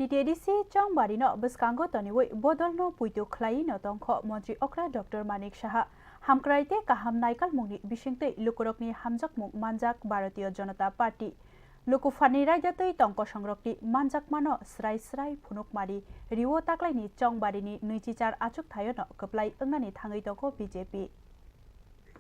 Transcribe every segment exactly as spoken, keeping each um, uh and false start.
T T A D C Chongbari no bwskango toniwi bodol no puitu khlai no tongkho Montri Okra Doctor Manik Saha. Hamkrai tei kaham naikolmung ni bisingtwi lukurok ni hamjakmung manjak Bharatiya Janata Party. Luku phan ni raida twi tong kosong rok ni manjakma no srai srai phunuk mari rio taklai ni Chongbari ni nwichichar achuk thaio no kwplai wngnani thangwi tongo B J P.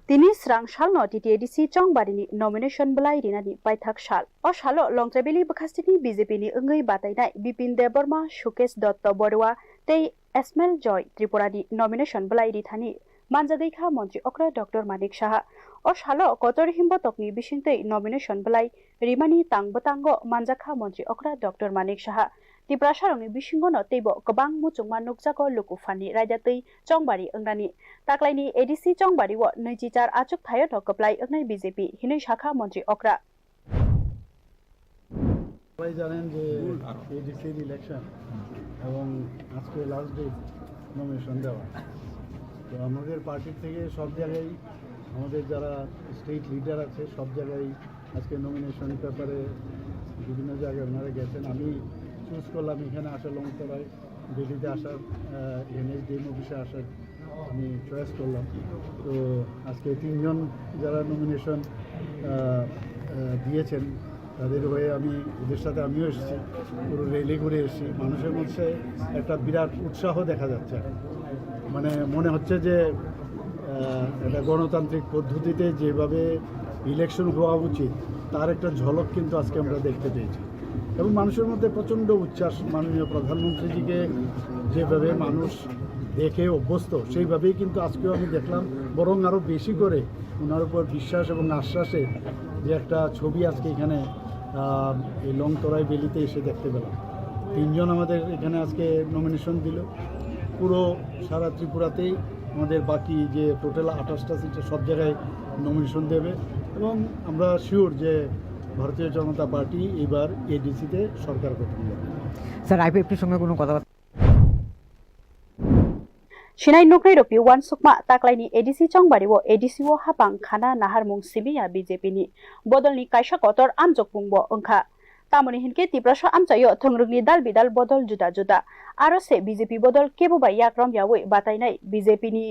Tini srang salno T T A D C Chongbari ni nomination bwlai rinani paithak sal. O salo Longtraibili bwkhastini B J P ni wngwi batainai Bipin Debbarma, Sukesh Dotto Borua tei Esmail Joy Tripura ni nomination bwlai rithani manjagwi kha Montri Okra Doctor Manik Saha. O salo kotor himbo tokni bisingtwi nomination bwlai rimani tang bwtango manjakha Montri Okra Doctor Manik Saha. Tiprasarokni bisingono teibo kwbang muchungma nukjago luku phanni raida twi Chongbari wngnani. Taklaini A D C Chongbari o nwichichar achuk thaio no kwplai wngnai B J P hinwi sakha Montri Okra. সবাই জানেন যে এডিসির ইলেকশন এবং আজকে last date nomination দেওয়া। তো আমাদের পার্টির থেকে সব জায়গায় আমাদের যারা স্টেট লিডার আছে সব জায়গায় আজকে নমিনেশন পেপারে বিভিন্ন জায়গায় ওনারা গেছেন। আমি চুজ করলাম এখানে আসা লংতরায় দিল্লিতে আসার, এনএসডিএম অফিসে আসার আমি চয়েস করলাম। তো আজকে তিনজন যারা নমিনেশন দিয়েছেন তাদের হয়ে আমি ওদের সাথে আমিও এসেছি, পুরো র্যালি করে এসেছি। মানুষের মধ্যে একটা বিরাট উৎসাহ দেখা যাচ্ছে। মানে মনে হচ্ছে যে আহ, একটা গণতান্ত্রিক পদ্ধতিতে যেভাবে ইলেকশন হওয়া উচিত তার একটা ঝলক কিন্তু আজকে আমরা দেখতে পেয়েছি। এবং মানুষের মধ্যে প্রচণ্ড উচ্ছ্বাস, মাননীয় প্রধানমন্ত্রীজিকে যেভাবে মানুষ দেখে অভ্যস্ত সেইভাবেই কিন্তু আজকেও আমি দেখলাম, বরং আরও বেশি করে ওনার উপর বিশ্বাস এবং আশ্বাসের যে একটা ছবি আজকে এখানে আহ, এই লংতরাই ভ্যালিতে এসে দেখতে পেলাম। তিনজন আমাদের এখানে আজকে নমিনেশন দিল। পুরো সারা ত্রিপুরাতেই আমাদের বাকি যে টোটাল আঠাশটা সিটে সব জায়গায় নমিনেশন দেবে এবং আমরা শিওর যে ভারতীয় জনতা পার্টি এবার এডিসিতে সরকার গঠন করবে। স্যার, আইপিএফটির সঙ্গে কোনো কথাবার্তা Sinai nuknai rok ni uansukma taklaini A D C Chongbari o A D C o hapang khana naharmung simiya B J P ni bodolni kaisa kotor amjokmung bo wngkha. Tamoni hinkhe Tiprasa amchaio thwngrwngni dal bidal bodol juda juda. Aro se B J P bodol kebo bai yakrom yaui batainai B J P ni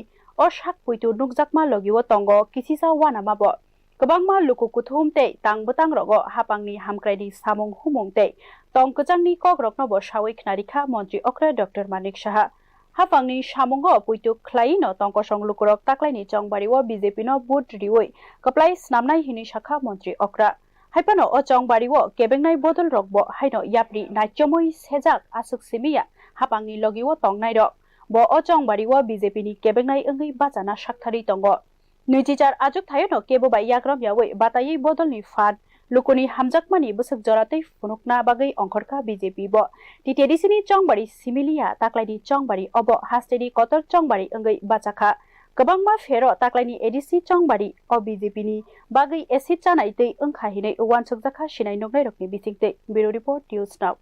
o sak puitu nukjakma logio tongo kisisa uanama bo. Kwbangma luku kuthum tei tang bwtang rogo hapangni hamkraini samung humung tei tong kwchangni kok rokno bo saui khnarikha Montri Okra Doctor Manik Saha. Hapangni samungo puitu khlai no tongkosong lukurok taklaini Chongbari o B J P no vote riui kwplai snamnai hinui sakha Montri Okra. Haiphano o Chongbari o kebengnai bodol rok bo haino yapri naichomui sejak aswk simiya hapangni logi o tongnai rok. Bo o Chongbari o B J P ni kebengnai wngwi bachana sakthari tongo. Nwichichar achuk thaio no kebo bai yakrom yaui bataiwi bodolni phan lukuni hamjakmani bwswk jora tei phunukna bagwi ongkhorkha B J P bo. T T A D C ni Chongbari similiya taklaini Chongbari obo hasteni kotor Chongbari wngwi bachakha. Kwbangma phero taklaini A D C Chongbari o B J P ni bagwi acid chanai tei wngkha hinwi uansukjakha sinai nuknairokni bisingtwi. Bureau Report, News Now.